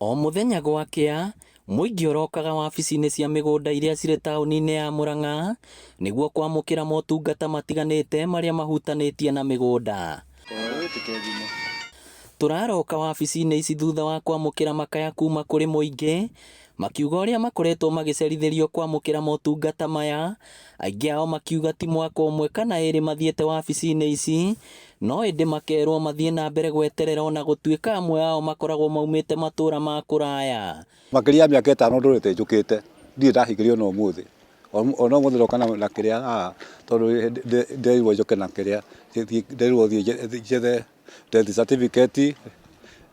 O mũthenya gwakĩa, mũingĩ ũrokaga wabici-inĩ cia mĩgũnda iria cirĩ taũni-inĩ ya Murang'a nĩguo kwamũkĩra motungata matiganĩte marĩa mahutanĩtie na mĩgũnda. Tũraroka wabici-inĩ ici thutha wa kwamũkĩra makaya kuma kũrĩ mũingĩ makiuga ũrĩa makoretwo magĩcerithĩrio kwamũkĩra motungata maya, aingĩ ao makiuga ti mwaka ũmwe kana ĩrĩ mathiĩte wabici-inĩ ici, no ĩndĩ makerwo mathiĩ na mbere gweterera ona gũtuĩka amwe ao makoragwo maumĩte matũra ma kũraya. Makĩria ya mĩaka ĩtano ndũrĩte njũkĩte, ndirĩ ndahingĩrio ona ũmũthĩ. Ona ũmũthĩ ndoka na kĩrĩa haha tondũ nderirwo njũke na kĩrĩa, nderirwo thiĩ njethe death certificate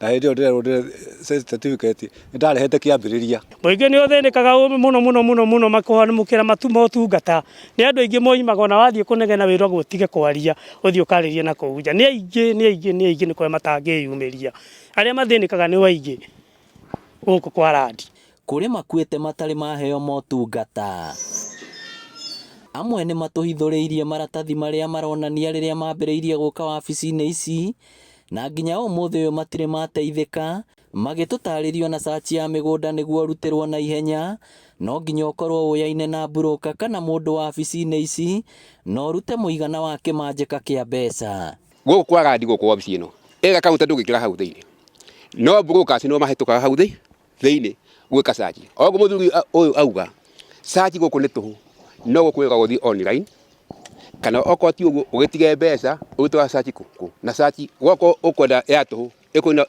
na hĩndĩ ĩyo ndĩrerwo death certificate nĩ ndarehete kĩambĩrĩria. Mũingĩ nĩ ũthĩnĩkaga mũno mũno mũno mũno makwamũkĩra motungata. Nĩ andũ aingĩ moimaga ona wathiĩ kũnegena wĩragwo ũtige kwaria ũthiĩ ũkarĩrie na kũu nja. Nĩ aingĩ nĩ aingĩ nĩ aingĩ nĩ kũrĩa matangĩyumĩria. Arĩa mathĩnĩkaga nĩ aingĩ gũkũ kwa Randi. Kũrĩ makuĩte matarĩ maheo motungata. Amwe nĩ matũhithũrĩirie maratathi marĩa maronania rĩrĩa mambĩrĩirie gũka wabici-inĩ ici na nginya ũmũthĩ ũyũ matirĩ mateithĩka, magĩtũtarĩria ona search ya mĩgũnda nĩguo ũrutĩrwo na ihenya no nginya ũkorwo ũyaine na mburũka kana mũndũ wabici-inĩ ici na ũrute mũigana wa kĩmanjĩka kĩa mbeca. Gũkũ kwa Randi gũkũ wabici ĩno ĩga kaunta ndũngĩingĩra hau thĩinĩ no brokers no mahĩtũkaga hau thĩinĩ gwĩka search. Oguo mũthuri ũyũ auga search gũkũ nĩ tũhũ no gũkũ wĩra gũthiĩ online kana okorwo ti ũguo ũgĩtige mbeca ũgĩtwara search kũ na search gwakorwo ũkwenda ya tũhũ ĩkũina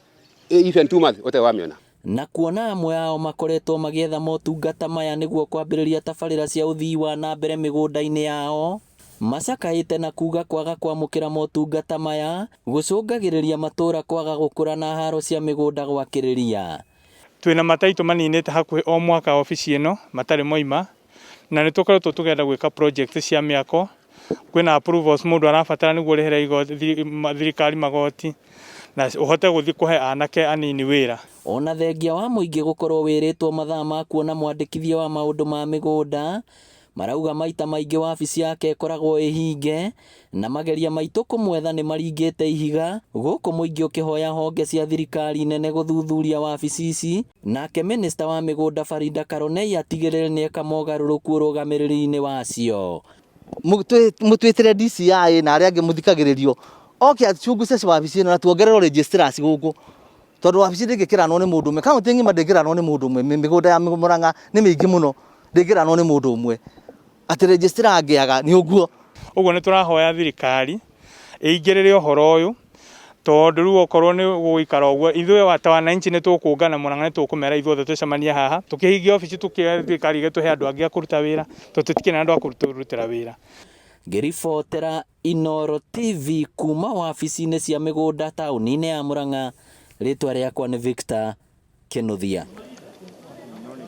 even 2 months ũtarĩ wamĩona. Na kuona amwe ao makoretwo magĩetha motungata maya nĩguo kwambĩrĩria tabarĩra cia ũthii wa na mbere mĩgũnda-inĩ yao, macakaĩte na kuga kwaga kwamũkĩra motungata maya gũcũngagĩrĩria matũra kwaga gũkũra na haro cia mĩgũnda gwakĩrĩria. Twĩna mataitũ maninĩte hakuhĩ o mwaka obici ĩno matarĩ moima na nĩ tũkoretwo tũkĩenda gwĩka project cia mĩako. Kwĩna approvals mũndũ arabatara nĩguo ũrĩhĩre igoti, thirikari magoti na ũhote gũthiĩ kũhe anake anini wĩra. Ona thengia wa mũingĩ gũkorwo wĩrĩtwo mathaa ma kuona mwandĩkithia wa maũndũ ma mĩgũnda, marauga maita maingĩ wabici yake ĩkoragwo ĩhinge na mageria maitũ kũmwetha nĩ maringĩte ihiga gũkũ mũingĩ ũkĩhoya honge cia thirikari nene gũthuthuria wabici ici. Nake minista wa mĩgũnda Farida Karonei atigĩrĩre nĩeka mogarũrũku ũrũgamĩrĩri-inĩ wacio. Mũtwĩtĩre DCI na arĩa angĩ mũthikagĩrĩrio oke achunguze wabici ĩno na tuongererwo registrars gũkũ tondũ wabici ndĩngĩkĩranwo nĩ mũndũ ũmwe, kaũntĩ ng'ima ndĩngĩranwo nĩ mũndũ ũmwe, mĩgũnda ya Murang'a nĩ mĩingĩ mũno ndĩngĩranwo nĩ mũndũ ũmwe, atĩ registrar angĩaga nĩ ũguo. Ũguo nĩ tũrahoya thirikari ĩingĩrĩre ũhoro ũyũ tondũ rĩu okorwo nĩ gũgũikara ũguo ithuĩ ta wananchi nĩ tũkũngana Murang'a nĩ tũkũmera ithuothe tũcemanie haha tũkĩhingie obici tũkĩoe thirikari ĩgĩtũhe andũ angĩ a kũruta wĩra tondũ tũtikĩrĩ na andũ a kũrutĩra wĩra. Ngĩribotera Inooro TV kuma wabici-inĩ cia mĩgũnda taũni-inĩ ya Murang'a, rĩtwa rĩakwa nĩ Victor Kĩnuthia.